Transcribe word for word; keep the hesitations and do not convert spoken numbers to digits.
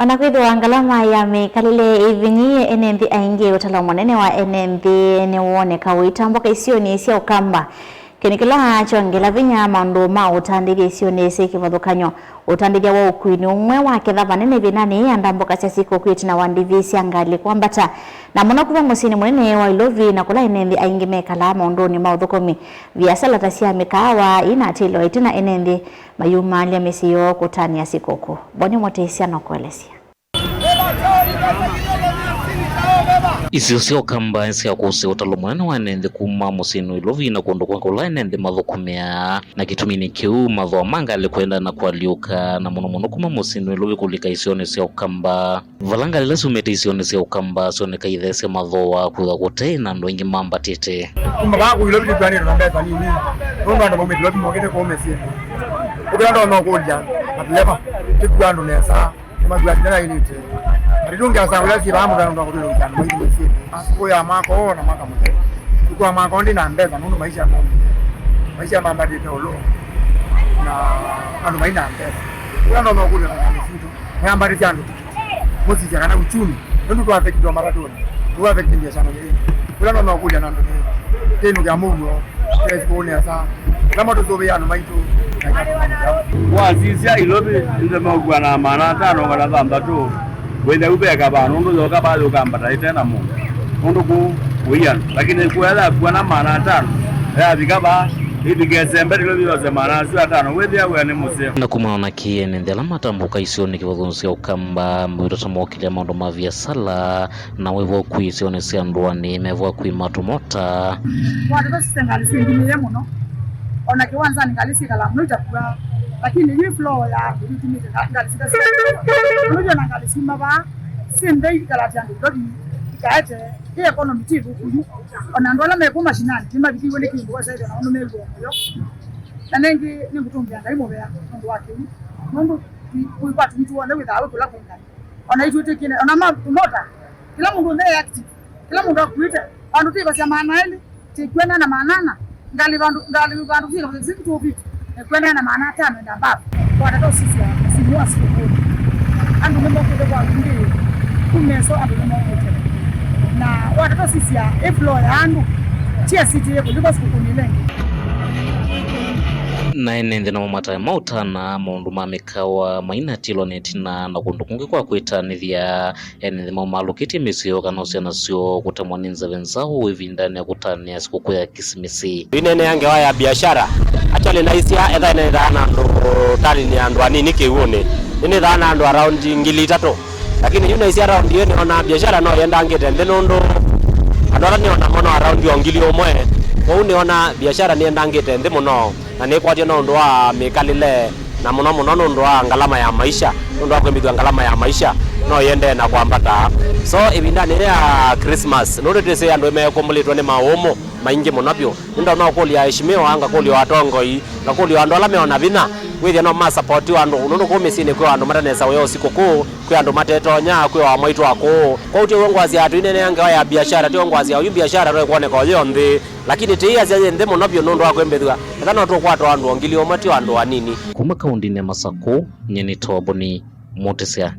O na kwĩthĩwa ngalama ya mĩkalĩle ĩvinyĩĩe ene nthĩ aingĩ, ũtalo mũnene wa ene nthĩ nĩwoneka ũitambũka isionĩ sya Ũkamba. Kĩndũ kĩla kyongela vinya maũndũ ma ũtandĩthya isionĩ syĩ kĩvathũkany'o. Ũtandĩthya wa ũkui nĩ ũmwe wa ketha vanene ĩvindanĩ yĩĩ ya ndambũka sya sikũkũ ĩtina wa ndivi sya ngalĩ kwambata, na mũno kuma mũsyĩnĩ mũnene wa Ilovi, na kũla ene nthĩ aingĩ mekalaa maũndũnĩ ma ũthũkũmi. Viasala ta sya mĩkaawa ĩinatĩlwa ĩtina ene nthĩ mayumaalya mĩsyĩ yoo kũtanĩa sikũkũ. Boni Mũtĩsya nũkũelesya. Isio sya Ũkamba syakũsya ũtalo mũnene wa ene nthĩ kuma mũsyĩnĩ wa Ilovi na kũndũ kũngĩ kũla ene nthĩ mathũkũmĩaa, na kĩtuminĩ kĩu mathooa ma ngalĩ kũendaa na kũalyũka, na mũno mũno kuma mũsyĩnĩ wa Ilovi kũlika isionĩ sya Ũkamba. Vala ngalĩ ila syumĩte isionĩ sya Ũkamba syoneka itheesya mathooa kwĩthwa kũte na andũ aingĩ mambatĩte. Kuma vaa kũu Ilovi tũkwanĩtwe na mbesa nini, nũndũ andũ maumĩte Ilovi mokĩte kũu mĩsyĩnĩ. Ũkĩla ndonya ũkũlya matileva, tĩkua andũ nesa. Nĩmakuatile na ilĩte. Atitũngĩasa ũla syĩ vaa mũvea nũndũ wa kũtwĩlũkya andũ maitũ mĩsyĩnĩ. Masikũ ya mwaka ũũ na mwaka mũtheu. Sikũ ya mwaka ũũ ndĩ na mbesa nũndũ maisha mambatĩte. Maisha mambatĩte ũlũ. Na andũ mai na mbesa. Ũla ndonya ũkũlya na andũ sitũ. Nĩambatĩsya andũ tikiti. Mũsisya kana uchumi. Nũndũ twaafekitwa matatũnĩ. Tũafekitwa biashara. Ũla ndonya ũkũlya na andũ nĩ. Kĩndũ kya mũuo. Kesi kũũ nesa. Kama tũsũvĩe andũ maitũ, na ikatũmanyĩthya. Wasisya Ilovi, nĩtũmeũkua na maana atano kana thanthatũ. Wĩthĩa u veka vaa, nũndũ yoka vaa yũkambata ĩte na mũndũ. Nũndũ kũu kũiana. Lakini kũya yakua na maana atano, yavika vaa, ĩvike sembe Ilovi yose maana asu atano. Wĩthĩa wĩa nĩ mũseo. Na kumana na kĩene nthĩ ala matambũka isionĩ kĩvathũkany'o sya Ũkamba, mawĩtata mokĩlya maũndũ ma viasala, na wĩvo ũkui isionĩ sya ndũanĩ, meva ũkui ma tũmota. Watata sisya ngalĩ syĩndimĩĩe mũno. O na kĩwanzanĩ ngalĩ syĩkalaa mũno itakua. Lakini yu flow ya andũ yĩtumĩte nga-, ngalĩ sika sya. Nũndũ na ngalĩ syuma vaa, syĩ nthei ikalatya andũ Ilovi, ikaete, ĩ economy ti thũku yu. O na andũ ala me kũu mashinani, nĩmavikĩiwe nĩ kĩndũ wesa ĩthĩa na ũndũ mew'o mũyo. Na nengĩ nĩngũtũngĩa Ngai mũvea nũndũ wa kĩu. Nũndũ wi-, wĩkwatũ witũ w'onthe wĩthaa wĩ kũla kwĩ Ngai. O na itwĩtĩkĩle, o na ma-, tũmota, kĩla mũndũ onthe e active, kĩla mũndũ akuĩte, vandũ twĩvasya maana elĩ, tĩkwenda na maana ana, ngalĩ vandũ, ngalĩ vandũ twĩvasya two fifty, nĩkwenda na maana atano and above. Watata ũsisya mũsimu wa sikũkũ, andũ nĩmokĩte kwa wingĩ, kumeso andũ nĩmokĩte, na watata ũsisya ĩ flow ya andũ, tiasitĩe kũliko sikũkũnĩ ĩla ĩngĩ. Na ene nthĩ namo matae maũtana maũndũ ma mĩkawa mainatilwa nĩ ĩtina na kũndũ kũngĩ kwa kwĩtanĩthya. Ene nthĩ maumaalũkĩtye mĩsyĩ yoo kana syana syoo kũtemwa nĩ nzeve nzaũ ĩvindanĩ ya kũtanĩa sikũkũ ya Kisimisi. Yu nĩneenea ngewa ya biashara. Actually, naisya etha nĩnĩthaa na andũ, tanĩnĩ ya andũ anini kĩw'ũnĩ. Nĩnĩthaa na andũ around ngili itatũ. Lakini yu naisya around ĩyo nĩona biashara no yendangĩte nthĩ nũndũ andũ ala nĩona mo no around o ngili ũmwe. Kwoou nĩona biashara nĩyendangĩte nthĩ mũno. Na nĩkwatyo na ũndũ wa mĩkalĩle, na mũno mũno nũndũ wa ngalama ya maisha, nũndũ wa kwĩmbĩthw'a ngalama ya maisha no yĩendee na kwambata. So, ĩvindanĩ yĩĩ ya Christmas, nũndũ twĩsĩ andũ nĩmeekũmbũlĩtwe nĩ maũmũ maingĩ mũno vyũ, nĩndonya ũkũlya aheshimiwa, ngakũlya atongoi, ngakũlya andũ ala meona vinya, wĩthĩa no masapotiwa andũ, nũndũ kũu mĩsyĩnĩ kwĩ andũ matanesa ũya ũsikũkũ, kwĩ andũ matetonya, kwĩ o amwaitũ akũũ. Kwoou ti ũw'o ngwasya atĩ ĩneenea ngewa ya biashara, ti ũw'o ngwasya oyu biashara no ĩkwoneka o yĩ o nthĩ. Lakini tĩĩasya yĩ nthĩ mũno vyũ nũndũ wa kwĩmbĩthw'a. Etha no tũkwatwa andũ o ngili ũmwe, ti o andũ anini. Kuma kaũndĩnĩ ya Masakũ, nyie nĩ Toboni Mũtĩsya.